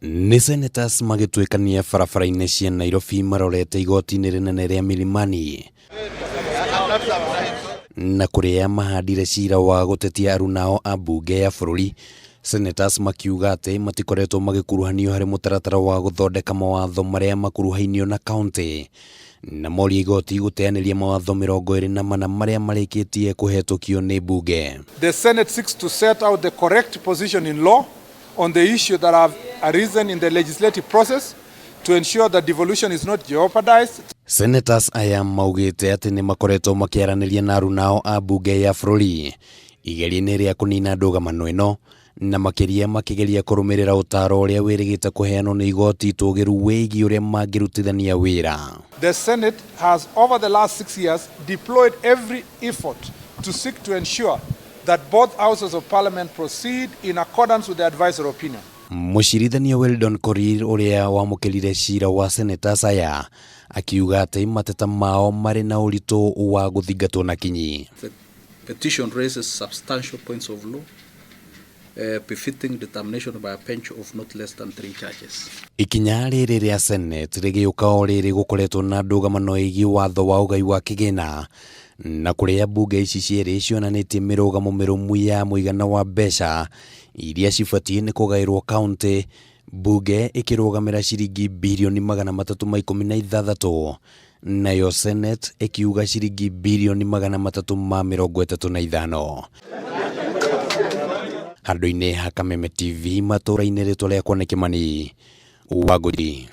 Nĩ senators magĩtuĩkania barabara-inĩ cia Nairobi marorete igoti-inĩ rĩnene rĩa Milimani na kũrĩa mahandire cira wa gũtetia arunao a mbunge ya bũrũri. Senators makiuga atĩ matikoretwo magĩkuruhanio harĩ mũtaratara wa gũthondeka mawatho marĩa makuruhainio na kaunti, na moria igoti gũteanĩria mawatho 24 marĩa marĩkĩtie kũhetũkio nĩ mbunge. The Senate seeks to set out the correct position in law on the issue that have arisen in the legislative process to ensure that devolution is not jeopardized. Senators aya maugĩte atĩ nĩ makoretwo makĩaranĩria na arunao a mbunge ya bũrũri igeria-inĩ rĩa kũnina ndũgamano ĩno, na makĩria makĩgeria kũrũmĩrĩra ũtaaro ũrĩa wĩrĩgĩte kũheanwo nĩ igoti itũgĩru wĩgiĩ ũrĩa mangĩrutithania wĩra. The Senate has over the last 6 years deployed every effort to seek to ensure that both houses of parliament proceed in accordance with the advisory opinion. Mũcirithania Weldon Korir ũrĩa wamũkĩrire cira wa senators aya akiuga atĩ mateta mao marĩ na ũritũ wa gũthingatwo na kinyi. The petition raises substantial points of law befitting determination by a bench of not less than 3 judges. Ikinya rĩrĩ rĩa Senate rĩgĩũka o rĩrĩ gũkoretwo na ndũgamano ĩgiĩ watho wa ũgai wa kĩgĩna, na kũrĩa mbunge ici cierĩ cionanĩtie mĩrũgamo mĩrũmu ya mũigana wa mbeca iria cibatiĩ nĩ kũgaĩrwo kaunti, mbunge ĩkĩrũgamĩra ciringi birioni 316, nayo Senate ĩkiuga ciringi birioni 335. Handũ-inĩ ha Kameme TV matũũra-inĩ, rĩtwa rĩakwa nĩ Kĩmani Wangũi.